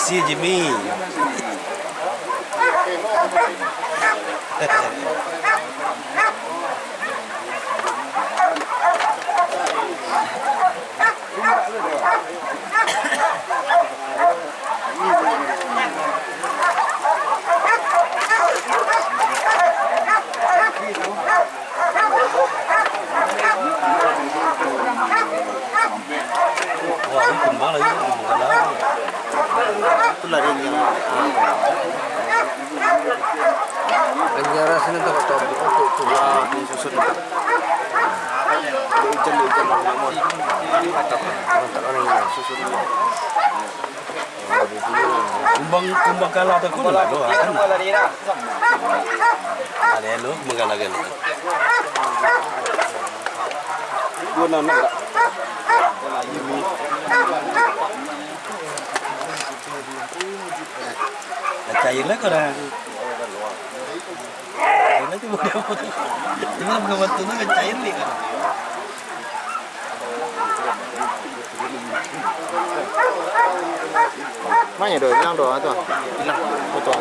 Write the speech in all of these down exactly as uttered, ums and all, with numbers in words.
Si Jimmy. Wah, ini kumbang lagi, kumbang lagi. Itu lari yang Anjara sini tu, kata, oke, itu. Ah, ini susun. Ada hujan, ada hujan, ada hujan. Mantap, mantap, mantap. Susun. Kumbang, kumbang kalah tu kan lalu, kan? Ada lo, kumbang kalah kan? Dua enam enam tak? Dah cair lah korang. Cair lah tu budak. Ini bukan bantu tu, cair ni kan? Mana tu? Hilang tu, ah, tu. Hilang. Oh, tu.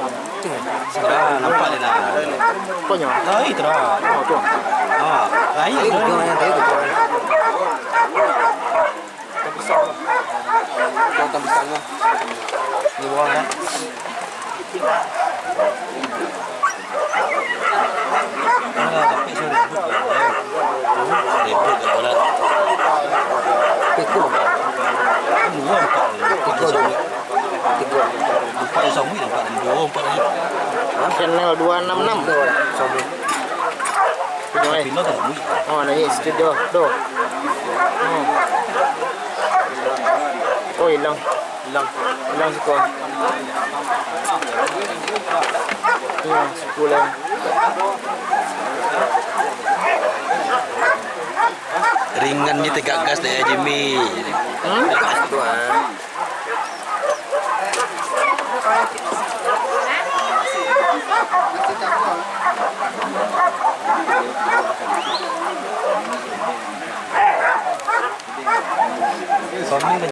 Ah, nampak dia dah. Apanya? Lain tu dah. Oh, tu. Ah, lain tu. Yang tadi tu. Buang pisang lah. Ni buang kan? Alah, tapi saya ribut lah. Ribut lah, alah. Piko. Kan dua, empat. Tiga. Tiga. Empat yang sambit, empat yang dua, empat yang. Channel dua enam enam. Tiga, sambit. Pindah tu, Bui. Oh, naik studio tu. Hmm. Oh, hilang. Hilang. Hilang siko. Hilang siko lah. Ringan ni tegak gas dek Jimmy. Hmm? Gas tu, ah.